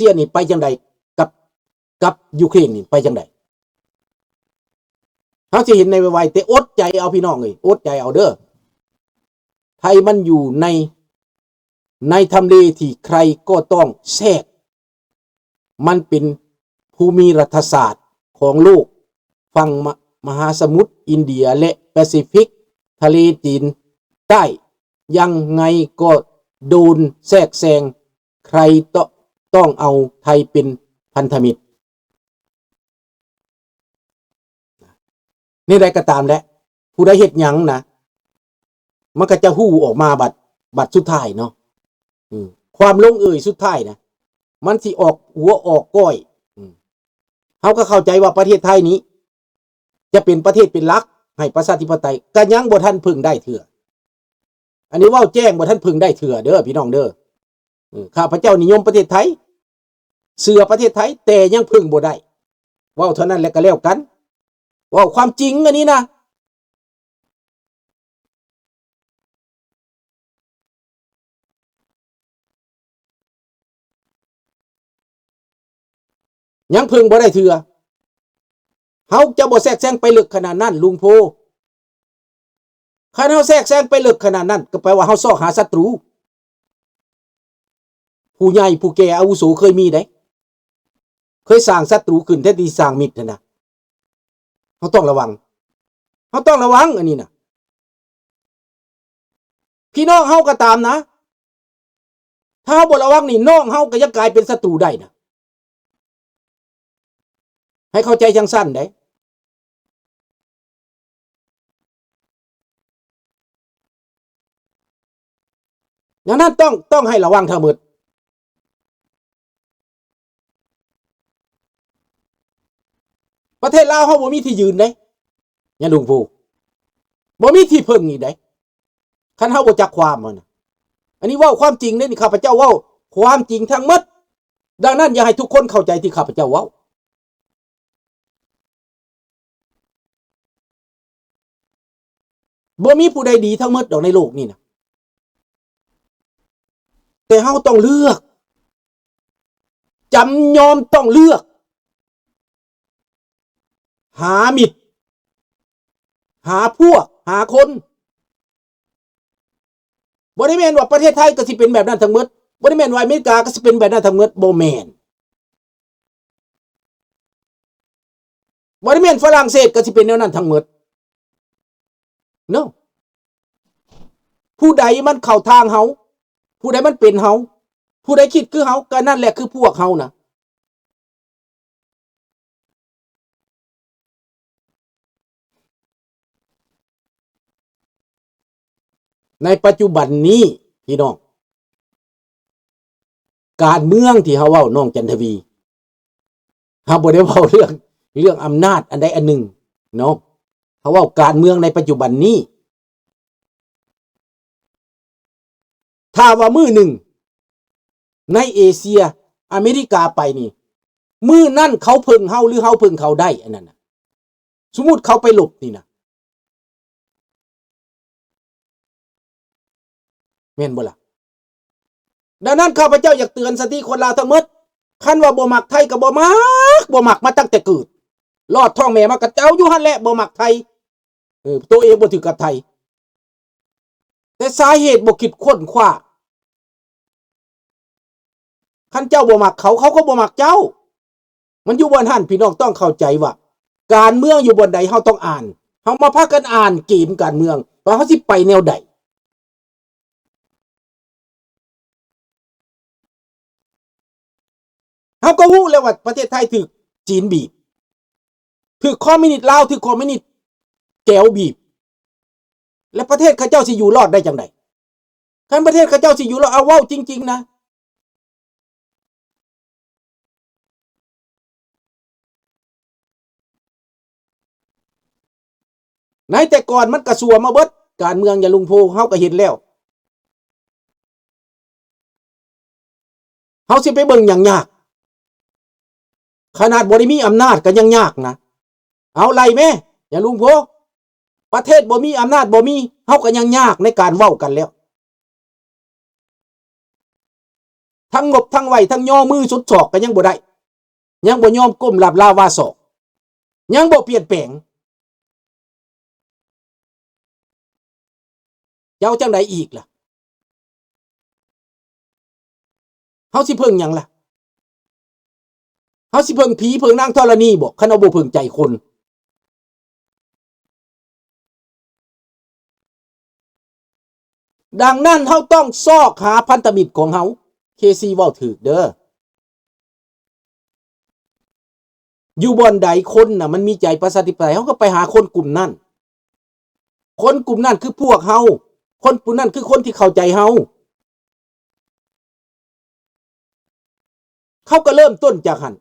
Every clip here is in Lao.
ซีຍນີ້ໄປຈັ່ງໃດ ກັບ ກັບຢູເຄຣນນີ້ໄປຈັ່ງໃດ? ເຮົາຊິເຫັນໃນໄວໆ ແຕ່ອົດໃຈເອົາ ພີ່ນ້ອງເອີຍ, ອົດໃຈເອົາເດີ. ໄທມັນຢູ່ໃນ ໃນທຳເລທີ່ໃຄກໍຕ້ອງແຊກ. ມັນເປັນພູມິລັດຖະສາດຂອງໂລກ, ຝັ່ງມະ ມະຫາສະໝຸດອິນເດຍ ແລະ ປາຊີຟິກ, ທະເລຈີນໃຕ້, ຍັງໄງກໍໂດນແຊກແຊງ, ໃຄຕ້ອງ ຕ້ອງເອົາໄທເປັນພັນທະມິດ. ແນວໃດກໍຕາມແຫຼະ, ຜູ້ໃດເຮັດຫຍັງນະ ມັນກໍຈະຮູ້ອອກມາບັດ ບັດສຸດທ້າຍເນາະ. ອືມ ຄວາມລົງເອີຍສຸດທ້າຍນະ ມັນຊິອອກຫົວອອກກ້ອຍ. ອືມ ເຮົາກໍເຂົ້າໃຈວ່າປະເທດໄທນີ້ ຈະເປັນປະເທດເປັນຫຼັກໃຫ້ປະຊາທິປະໄຕ ກໍຍັງບໍ່ທັນເພິ່ງໄດ້ເທື່ອ. ອັນນີ້ເວົ້າແຈ້ງ ບໍ່ທັນເພິ່ງໄດ້ເທື່ອເດີ ພີ່ນ້ອງເດີ. ເອີ ຂ້າພະເຈົ້ານິຍົມປະເທດໄທ, ເຊື່ອປະເທດໄທ, ແຕ່ຍັງເພິ່ງບໍ່ໄດ້. ເວົ້າເທົ່ານັ້ນແຫຼະກໍແລ້ວກັນ. ເວົ້າຄວາມຈິງອັນນີ້ນະ. ຍັງເພິ່ງບໍ່ໄດ້ເທື່ອ. ເຮົາຈະບໍ່ແຊກແຊງໄປເລິກຂະໜາດນັ້ນ ລຸງໂພ. ຄັນເຮົາແຊກແຊງໄປເລິກຂະໜາດນັ້ນ ກໍແປວ່າເຮົາຊອກຫາສັດຕູ. ຜູ້ໃຫຍ່ຜູ້ແກ່ອາວຸໂສເຄີຍມີເດ້, ເຄີຍສ້າງສັດຕູຂຶ້ນແທນທີ່ສ້າງມິດຫັ້ນນະ. ເຮົາຕ້ອງລະວັງ, ເຮົາຕ້ອງລະວັງອັນນີ້ນະ. ພີ່ນ້ອງເຮົາກໍຕາມນະ, ຖ້າເຮົາບໍ່ລະວັງນີ້ ນ້ອງເຮົາກໍຍັງກາຍເປັນສັດຕູໄດ້ນະ. ໃຫ້ເຂົ້າໃຈຈັ່ງຊັ້ນເດ້. ດັ່ງນັ້ນຕ້ອງ ຕ້ອງໃຫ້ລະວັງທັງໝົດ. ປະເທດລາວເຮົາບໍ່ມີທີ່ຢືນເດ້ ຍາລຸງພູ, ບໍ່ມີທີ່ເພິ່ງອີກເດ້ ຄັນເຮົາບໍ່ຈັກຄວາມຫັ້ນນະ. ອັນນີ້ເວົ້າຄວາມຈິງເດ້ນີ້, ຂ້າພະເຈົ້າເວົ້າຄວາມຈິງທັງໝົດ. ດັ່ງນັ້ນ ຢ່າໃຫ້ທຸກຄົນເຂົ້າໃຈທີ່ຂ້າພະເຈົ້າເວົ້າ. ບໍ່ມີຜູ້ໃດດີທັງໝົດດອກໃນໂລກນີ້ນະ, ແຕ່ເຮົາຕ້ອງເລືອກ, ຈຳຍອມຕ້ອງເລືອກ ຫາມິດ, ຫາພວກ, ຫາຄົນ. ບໍ່ໄດ້ແມ່ນວ່າປະເທດໄທກໍຊິເປັນແບບນັ້ນທັງໝົດ, ບໍ່ໄດ້ແມ່ນວ່າອາເມລິກາກໍຊິເປັນແບບນັ້ນທັງໝົດ, ບໍ່ແມ່ນ. ບໍ່ໄດ້ແມ່ນຝຣັ່ງເສດກໍຊິເປັນແນວນັ້ນທັງໝົດ. No. ຜູ້ໃດມັນເຂົ້າທາງເຮົາ, ຜູ້ໃດມັນເປັນເຮົາ, ຜູ້ໃດຄິດຄືເຮົາ, ກໍນັ້ນແຫຼະຄືພວກເຮົານະ. ໃນປັດຈຸບັນນີ້ ພີ່ນ້ອງ, ການເມືອງທີ່ເຮົາເວົ້າ ນ້ອງຈັນທະວີ, ເຮົາບໍ່ໄດ້ເວົ້າເລື່ອງ ເລື່ອງອຳນາດອັນໃດອັນໜຶ່ງເນາະ, ເຮົາເວົ້າການເມືອງໃນປັດຈຸບັນນີ້. ຖ້າວ່າມື້ໜຶ່ງໃນເອເຊຍ ອາເມລິກາໄປນີ້, ມື້ນັ້ນເຂົາເພິ່ງເຮົາ ຫຼື ເຮົາເພິ່ງເຂົາໄດ້ ອັນນັ້ນນະ. ສົມມຸດເຂົາໄປລົບນີ້ນະ, ແມ່ນບໍ່ລະ? ດັ່ງນັ້ນ ຂ້າພະເຈົ້າຢາກເຕືອນສະຕິຄົນລາວທັງໝົດ, ຄັນວ່າບໍ່ມັກໄທກໍບໍ່ມັກ, ບໍ່ມັກມາຕັ້ງແຕ່ເກີດ, ລອດທ້ອງແມ່ມາກໍເຈົ້າຢູ່ຫັ້ນແຫຼະ ບໍ່ມັກໄທ. ເອີ ໂຕເອງບໍ່ຖືກກັບໄທ, ແຕ່ສາເຫດບໍ່ຄິດຄົ້ນຄວ້າ. ຄັນເຈົ້າບໍ່ມັກເຂົາ, ເຂົາກໍບໍ່ມັກເຈົ້າ. ມັນຢູ່ບ່ອນຫັ້ນ, ພີ່ນ້ອງຕ້ອງເຂົ້າໃຈວ່າ ການເມືອງຢູ່ບ່ອນໃດ ເຮົາຕ້ອງອ່ານ. ເຮົາມາພາກັນອ່ານເກມການເມືອງ ວ່າເຮົາຊິໄປແນວໃດ. ເຮົາກໍຮູ້ແລ້ວວ່າປະເທດໄທຖືກຈີນບີບ, ຖືກຄອມມິວນິດລາວ, ຖືກຄອມມິວນິດແກວບີບ, ແລະ ປະເທດເຂົາເຈົ້າຊິຢູ່ລອດໄດ້ຈັ່ງໃດ? ຄັນປະເທດເຂົາເຈົ້າຊິຢູ່ລອດ, ເອົາເວົ້າຈິງໆນະ, ໃນແຕ່ກ່ອນມັນກະຊົ່ວມາເບິດ, ການເມືອງຍາລຸງໂພເຮົາກະເຫັນແລ້ວ. ເຮົາຊິໄປເບິ່ງຫຍັງຍາກ? ຂະໜາດບໍ່ໄດ້ມີອຳນາດກະຍັງຍາກນະ. ເອົາໄລ່ແມ້ ຍາລຸງໂພ, ປະເທດບໍ່ມີອຳນາດ ບໍ່ມີ, ເຮົາກະຍັງຍາກໃນການເວົ້າກັນແລ້ວ. ທັງງົບທັງໄຫວ້ ທັງຍໍມືສຸດສອກກໍຍັງບໍ່ໄດ້ ຍັງບໍ່ຍອມກົ້ມລາບລາວາສອກ ຍັງບໍ່ປ່ຽນແປງ. ເຈົ້າຈັ່ງໃດອີກລະ? ເຮົາຊິເພິ່ງຫຍັງລະ? ເຮົາຊິເພິ່ງຜີເພິ່ງນາງທໍລະນີບໍ? ຄັນເຮົາບໍ່ເພິ່ງໃຈຄົນ. ດັ່ງນັ້ນເຮົາຕ້ອງຊອກຫາພັນທະມິດຂອງເຮົາ. ເຄຊີເວົ້າຖືກເດີ. ຢູ່ບ່ອນໃດຄົນນະມັນມີໃຈປະຊາທິປະໄຕ ເຮົາກໍໄປຫາຄົນກຸ່ມນັ້ນ. ຄົນກຸ່ມນັ້ນຄືພວກເຮົາ. ຄົນກຸ່ມນັ້ນຄືຄົນທີ່ເຂົ້າໃຈເຮົາ. ເຂົາກໍເລີ່ມຕົ້ນຈາກຫັ້ນ.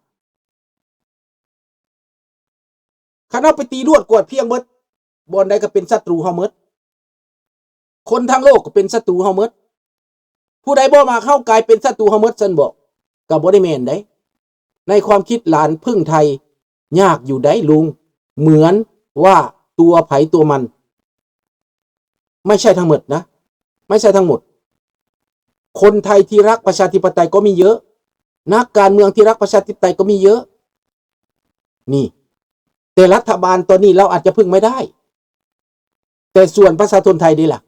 ຄັນເຮົາໄປຕີລວດກວດພຽງເບິດ, ບ່ອນໃດກໍເປັນສັດຕູເຮົາເໝິດ. ຄົນທັງໂລກກໍເປັນສັດຕູເຮົາເໝິດ. ຜູ້ໃດບໍ່ມັກເຮົາກາຍເປັນສັດຕູເຮົາເໝິດຊັ້ນບໍ? ກໍບໍ່ໄດ້ແມ່ນໃດ. ໃນຄວາມຄິດຫຼານເພິ່ງໄທຍາກຢູ່ໃດລຸງ, ເໝືອນວ່າຕົວໃຜຕົວມັນ. ໄມ່ໃຊ່ທັງໝົດນະ, ໄມ່ໃຊ່ທັງໝົດ. ຄົນໄທທີ່ຮັກປະຊາທິປະໄຕກໍມີເຍອະ, ນັກການເມືອງທີ່ຮັກປະຊາທິປະໄຕກໍມີເຍອະ. ນີ້, ແຕ່ລັດຖະບານຕອນນີ້ລາວອາດຈະເພິ່ງໄມ່ໄດ້, ແຕ່ສ່ວນປະຊາຊົນໄທເດລະ?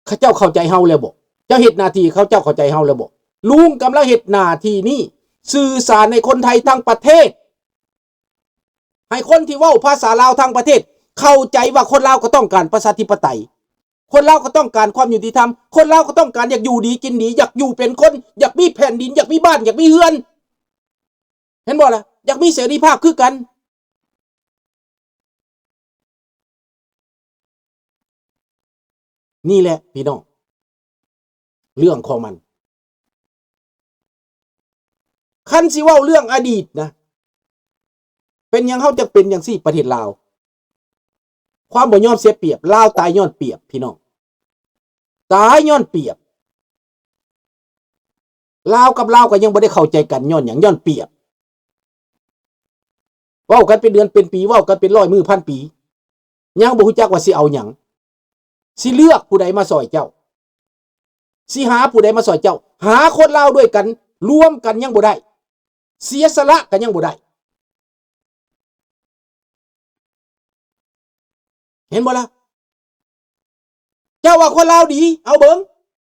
ເຂົາເຈົ້າເຂົ້າໃຈເຮົາແລ້ວບໍ? ເຈົ້າເຮັດໜ້າທີ່ ເຂົາເຈົ້າເຂົ້າໃຈເຮົາແລ້ວບໍ? ລຸງກຳລັງເຮັດໜ້າທີ່ນີ້, ສື່ສານໃຫ້ຄົນໄທທັງປະເທດ, ໃຫ້ຄົນທີ່ເວົ້າພາສາລາວທັງປະເທດເຂົ້າໃຈວ່າຄົນລາວກໍຕ້ອງການປະຊາທິປະໄຕ, ຄົນລາວກໍຕ້ອງການຄວາມຍຸຕິທຳ, ຄົນລາວກໍຕ້ອງການຢາກຢູ່ດີກິນດີ, ຢາກຢູ່ເປັນຄົນ, ຢາກມີແຜ່ນດິນ, ຢາກມີບ້ານ, ຢາກມີເຮືອນ. ເຫັນບໍ່ລະ? ຢາກມີເສລີພາບຄືກັນ. ນີ້ແຫຼະພີ່ນ້ອງ ເລື່ອງຂອງມັນ. ຄັນຊິເວົ້າເລື່ອງອະດີດນະ, ເປັນຫຍັງເຮົາຈັ່ງເປັນຈັ່ງຊີ້ປະເທດລາວ? ຄວາມບໍ່ຍອມເສຍປຽບ, ລາວຕາຍຍ້ອນປຽບ ພີ່ນ້ອງ, ຕາຍຍ້ອນປຽບ. ລາວກັບລາວກໍຍັງບໍ່ໄດ້ເຂົ້າໃຈກັນຍ້ອນຫຍັງ? ຍ້ອນປຽບ. ເວົ້າກັນເປັນເດືອນເປັນປີ, ເວົ້າກັນເປັນຮ້ອຍມື້ພັນປີ, ຍັງບໍ່ຮູ້ຈັກວ່າຊິເອົາຫຍັງ, ຊິເລືອກຜູ້ໃດມາຊ່ອຍເຈົ້າ, ຊິຫາຜູ້ໃດມາຊ່ອຍເຈົ້າ. ຫາຄົນລາວດ້ວຍກັນ, ລວມກັນຍັງບໍ່ໄດ້, ເສຍສະຫຼະກໍຍັງບໍ່ໄດ້. ເຫັນບໍ່ລະ? ເຈົ້າວ່າຄົນລາວດີ, ເອົາເບິ່ງ,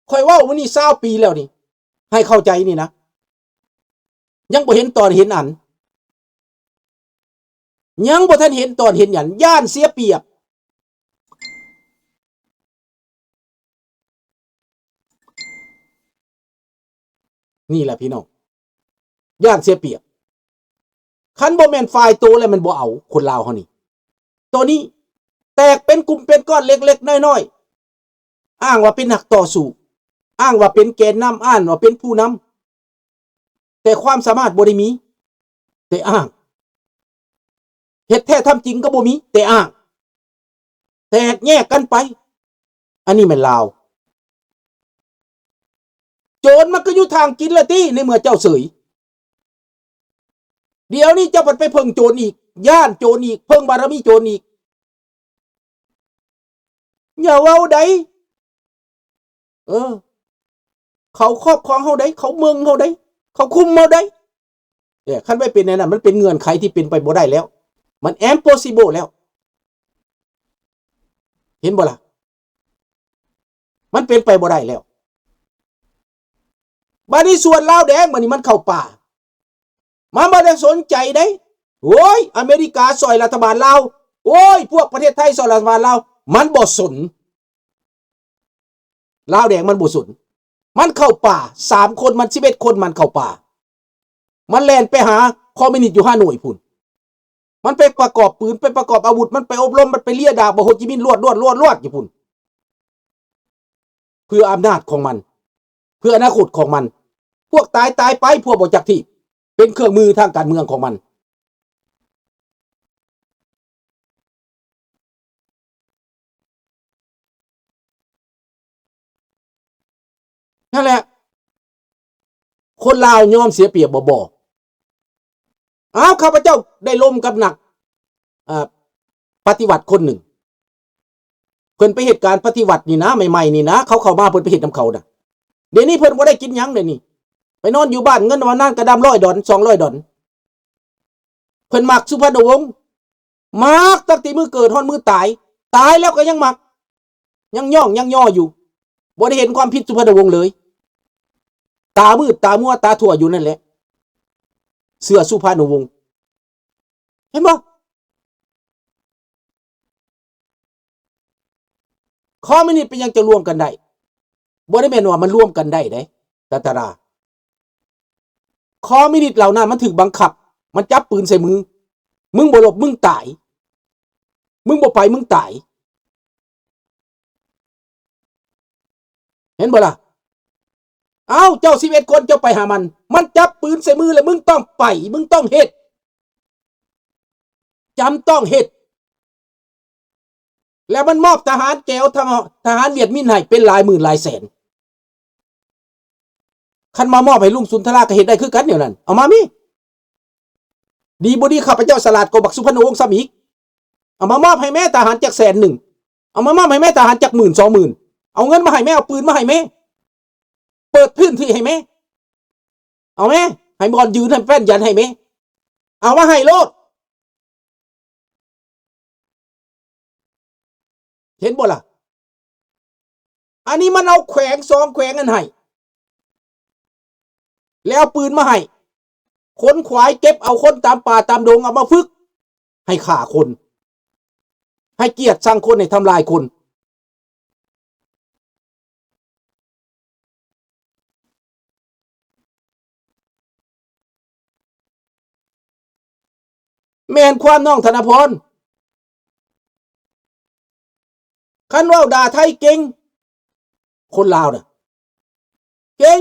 ຂ້ອຍເວົ້າມື້ນີ້ຊາວປີແລ້ວນີ້, ໃຫ້ເຂົ້າໃຈນີ້ນະ, ຍັງບໍ່ເຫັນຕອນເຫັນອັນ, ຍັງບໍ່ທັນເຫັນຕອນເຫັນອັນ, ຢ້ານເສຍປຽບ. ນີ້ແຫຼະພີ່ນ້ອງ, ຢ້ານເສຍປຽບ. ຄັນບໍ່ແມ່ນຝ່າຍໂຕແລ້ວມັນບໍ່ເອົາ, ຄົນລາວເຮົານີ້. ໂຕນີ້ແຕກເປັນກຸ່ມເປັນກ້ອນເລັກໆນ້ອຍໆ, ອ້າງວ່າເປັນນັກຕໍ່ສູ້, ອ້າງວ່າເປັນແກນນຳ, ອ້າງວ່າເປັນຜູ້ນຳ, ແຕ່ຄວາມສາມາດບໍ່ໄດ້ມີ, ແຕ່ອ້າງ. ເຮັດແທ້ທຳຈິງກໍບໍ່ມີ, ແຕ່ອ້າງ. ແຕກແຍກກັນໄປ. ອັນນີ້ແມ່ນລາວ. ໂຈນມັນກໍຢູ່ທາງກິນລະຕິ, ໃນເມື່ອເຈົ້າເສີຍ. ດຽວນີ້ເຈົ້າພັດໄປເພິ່ງໂຈນອີກ, ຢ້ານໂຈນອີກ, ເພິ່ງບາລະມີໂຈນອີກ. ຢ່າເວົ້າໃດ. ເອີ, ເຂົາຄອບຄອງເຮົາໃດ, ເຂົາເບິ່ງເຮົາໃດ, ເຂົາຄຸມເຮົາໃດ. ເອີ, ຄັນໄປເປັນແນວນັ້ນ, ມັນເປັນເງື່ອນໄຂທີ່ເປັນໄປບໍ່ໄດ້ແລ້ວ. ມັນ impossible ແລ້ວ. ເຫັນບໍ່ລະ? ມັນເປັນໄປບໍ່ໄດ້ແລ້ວ. ບາດນີ້ສ່ວນລາວແດງ, ບາດນີ້ມັນເຂົ້າປ່າ. ມັນບໍ່ໄດ້ສົນໃຈເດ້. ໂອ້ຍ, ອາເມລິກາຊ່ອຍລັດຖະບານລາວ. ໂອ້ຍ, ພວກປະເທດໄທຊ່ອຍລັດຖະບານລາວ. ມັນບໍ່ສົນ. ລາວແດງມັນບໍ່ສົນ. ມັນເຂົ້າປ່າ, ສາມຄົນມັນ, ສິບເອັດຄົນມັນເຂົ້າປ່າ. ມັນແລ່ນໄປຫາຄອມມິວນິດຢູ່ຮ່າໂນ້ຍພຸ້ນ. ມັນໄປປະກອບປືນ, ໄປປະກອບອາວຸດ, ມັນໄປອົບຮົມ, ມັນໄປເລຍດາບເອົາໂຮຈິມິນລວດໆໆໆຢູ່ພຸ້ນ. ເພື່ອອຳນາດຂອງມັນ, ເພື່ອອະນາຄົດຂອງມັນ. ພວກຕາຍ, ຕາຍໄປ, ພວກບໍ່ຈັກທີບ, ເປັນເຄື່ອງມືທາງການເມືອງຂອງມັນ. ນັ້ນແຫຼະ, ຄົນລາວຍອມເສຍປຽບບໍ່? ບໍ່. ອ້າວ, ຂ້າພະເຈົ້າໄດ້ລົມກັບນັກ, ເອີ, ປະຕິວັດຄົນໜຶ່ງ. ເພິ່ນໄປເຮັດການປະຕິວັດນີ້ນະ, ໃໝ່ໆນີ້ນະ, ເຂົາເຂົ້າມາເພິ່ນໄປເຮັດນຳເຂົານະ. ດຽວນີ້ເພິ່ນບໍ່ໄດ້ກິນຫຍັງ ດຽວນີ້ໄປນອນຢູ່ບ້ານ ເງິນບຳນານກະດຳຮ້ອຍດອນ ສອງຮ້ອຍດອນ. ເພິ່ນມັກສຸພານຸວົງ ມັກຕັ້ງແຕ່ມື້ເກີດຮອດມື້ຕາຍ, ຕາຍແລ້ວກໍຍັງມັກ ຍັງຍ້ອງຍັງຍໍຢູ່. ບໍ່ໄດ້ເຫັນຄວາມຜິດສຸພານຸວົງເລີຍ. ຕາມືດຕາມົວຕາຖົ່ວຢູ່ນັ້ນແຫຼະ ເຊື່ອສຸພານຸວົງ. ເຫັນບໍ່? ຄອມມິວນິດເປັນຫຍັງຈະລວມກັນໄດ້? ບໍ່ໄດ້ແມ່ນວ່າມັນລວມກັນໄດ້ເດ້ ຕາຕາລາ. ຄອມມິວນິດເຫຼົ່ານັ້ນມັນຖືກບັງຄັບ, ມັນຈັບປືນໃສ່ມື, ມຶງບໍ່ຫຼົບ ມຶງຕາຍ, ມຶງບໍ່ໄປ ມຶງຕາຍ. ເຫັນບໍ່ລະ? ເອົ້າ ເຈົ້າສິບເອັດຄົນ ເຈົ້າໄປຫາມັນ, ມັນຈັບປືນໃສ່ມືແລ້ວ ມຶງຕ້ອງໄປ, ມຶງຕ້ອງເຮັດ, ຈຳຕ້ອງເຮັດ. ແລ້ວມັນມອບທະຫານແກວ ທະຫານຫວຽດມິນໃຫ້ເປັນຫຼາຍໝື່ນຫຼາຍແສນ. ຄັນມາມອບໃຫ້ລຸງສຸນທະລາກໍເຮັດໄດ້ຄືກັນແນວນັ້ນ. ເອົາມາມີ. ດີບໍ່ດີ ຂ້າພະເຈົ້າສະຫຼາດກວ່າບັກສຸພັນນະວົງຊ້ຳອີກ. ເອົາມາມອບໃຫ້ແມ້ ທະຫານຈັກແສນໜຶ່ງ. ເອົາມາມອບໃຫ້ແມ້ ທະຫານຈັກໝື່ນສອງໝື່ນ. ເອົາເງິນມາໃຫ້ແມ້ ເອົາປືນມາໃຫ້ແມ້. ເປີດພື້ນທີ່ໃຫ້ແມ້. ເອົາແມ້ ໃຫ້ບ່ອນຢືນ ໃຫ້ແປ້ນຢັນໃຫ້ແມ້. ເອົາມາໃຫ້ໂລດ. ເຫັນບໍ່ລະ? ອັນນີ້ມັນເອົາແຂວງສອງແຂວງນັ້ນໃຫ້ ແລ້ວເອົາປືນມາໃຫ້. ຂົນຂວາຍເກັບເອົາຄົນຕາມປ່າຕາມດົງ ເອົາມາຝຶກໃຫ້ຂ້າຄົນ, ໃຫ້ກຽດຊັງຄົນ, ໃຫ້ທຳລາຍຄົນ. ແມ່ນຄວາມນ້ອງທະນະພອນ. ຄັນເວົ້າດ່າໄທເກັ່ງ, ຄົນລາວນະເກັ່ງ,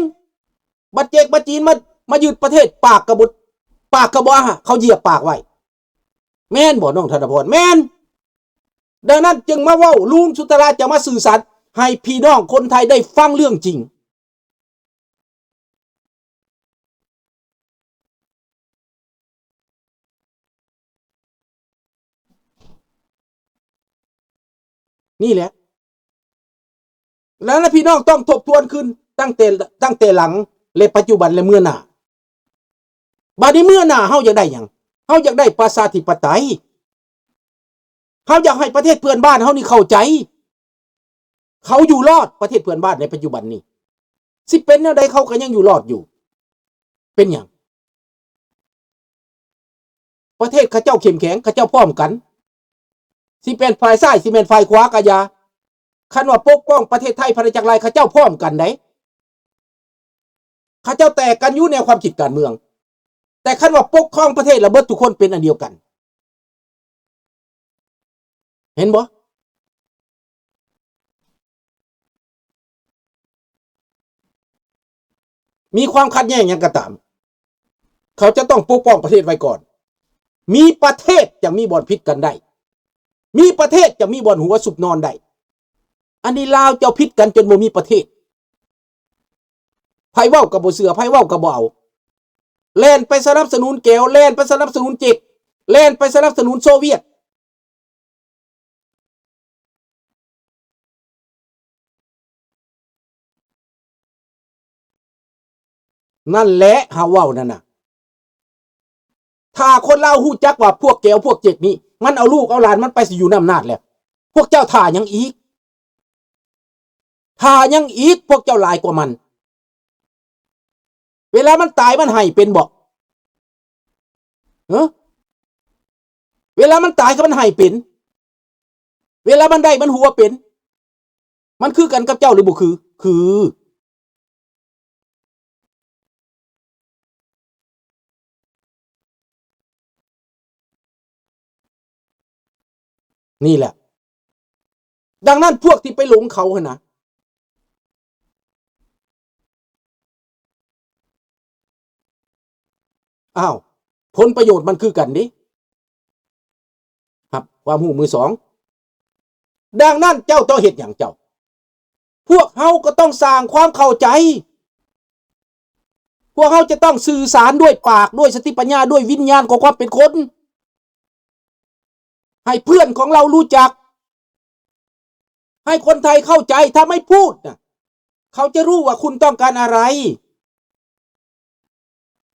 ບັດເຈັກບັດຈີນມາ, ມາຍຶດປະເທດ, ປາກກະບໍ່, ປາກກະບໍ່ອາ, ເຂົາຢຽບປາກໄວ້. ແມ່ນບໍ່ນ້ອງທະນະພອນ? ແມ່ນ. ດັ່ງນັ້ນຈຶ່ງມາເວົ້າ, ລຸງສຸນທະລາຈະມາສື່ສານໃຫ້ພີ່ນ້ອງຄົນໄທໄດ້ຟັງເລື່ອງຈິງ. ນີ້ແຫຼະ. ແລ້ວນະ ພີ່ນ້ອງຕ້ອງທົບທວນຄືນຕັ້ງແຕ່, ຕັ້ງແຕ່ຫຼັງ ແລະ ປັດຈຸບັນ ແລະ ເມືອໜ້າ. ບາດນີ້ເມືອໜ້າເຮົາຢາກໄດ້ຫຍັງ? ເຮົາຢາກໄດ້ປະຊາທິປະໄຕ. ເຮົາຢາກໃຫ້ປະເທດເພື່ອນບ້ານເຮົານີ້ເຂົ້າໃຈ. ເຂົາຢູ່ລອດ ປະເທດເພື່ອນບ້ານໃນປັດຈຸບັນນີ້. ຊິເປັນແນວໃດເຂົາກໍຍັງຢູ່ລອດຢູ່. ເປັນຫຍັງ? ປະເທດເຂົາເຈົ້າເຂັ້ມແຂງ, ເຂົາເຈົ້າພ້ອມກັນ. ຊິແມ່ນຝ່າຍຊ້າຍ, ຊິແມ່ນຝ່າຍຂວາກໍຢ່າ. ຄັນວ່າປົກປ້ອງປະເທດໄທ ພານາຈັກລາຍ, ເຂົາເຈົ້າພ້ອມກັນໃດ. ເຂົາເຈົ້າແຕກກັນຢູ່ແນວຄວາມຄິດການເມືອງ. ແຕ່ຄັນວ່າປົກຄອງປະເທດລະເບິດທຸກຄົນເປັນອັນດຽວກັນ. ເຫັນບໍ່? ມີຄວາມຂັດແຍ່ງຫຍັງກໍຕາມ, ເຂົາຈະຕ້ອງປົກປ້ອງປະເທດໄວ້ກ່ອນ. ມີປະເທດຈະມີບ່ອນຜິດກັນໄດ້. ມີປະເທດຈະມີບ່ອນຫົວຊຸບນອນໄດ້. ອັນນີ້ລາວເຈົ້າຜິດກັນຈົນບໍ່ມີປະເທດ. ໃຜເວົ້າກໍບໍ່ເຊື່ອ, ໃຜເວົ້າກໍບໍ່ເອົາ. ແລ່ນໄປສະໜັບສະໜູນແກວ, ແລ່ນໄປສະໜັບສະໜູນເຈັກ, ແລ່ນໄປສະໜັບສະໜູນໂຊວຽດ. ນັ້ນແຫຼະ ເຮົາເວົ້ານັ້ນນະ. ຖ້າຄົນລາວຮູ້ຈັກວ່າພວກແກວພວກເຈັກນີ້ ມັນເອົາລູກເອົາຫຼານມັນໄປຢູ່ນຳອຳນາດແລ້ວ, ພວກເຈົ້າຖ້າຫຍັງອີກ? ຖ້າຫຍັງອີກ? ພວກເຈົ້າຫຼາຍກວ່າມັນ. ເວລາມັນຕາຍມັນໄຫ້ເປັນບໍ່? ເອີ? ເວລາມັນຕາຍກໍມັນໄຫ້ເປັນ. ເວລາມັນໄດ້ມັນຫົວເປັນ. ມັນຄືກັນກັບເຈົ້າຫຼືບໍ່ຄື? ຄື. ນີ້ແຫຼະ. ດັ່ງນັ້ນພວກທີ່ໄປຫຼົງເຂົາຫັ້ນນະ, ອ້າວ, ຜົນປະໂຫຍດມັນຄືກັນເດ້. ຮັບຄວາມຮູ້ມືສອງ. ດັ່ງນັ້ນເຈົ້າຕ້ອງເຮັດຫຍັງເຈົ້າ? ພວກເຮົາກໍຕ້ອງສ້າງຄວາມເຂົ້າໃຈ. ພວກເຮົາຈະຕ້ອງສື່ສານດ້ວຍປາກ, ດ້ວຍສະຕິປັນຍາ, ດ້ວຍວິນຍານຂອງຄວາມເປັນຄົນ. ໃຫ້ເພື່ອນຂອງເຮົາຮູ້ຈັກ, ໃຫ້ຄົນໄທເຂົ້າໃຈ. ຖ້າໄມ່ພູດນະ, ເຂົາຈະຮູ້ວ່າຄຸນຕ້ອງການອະໄລ.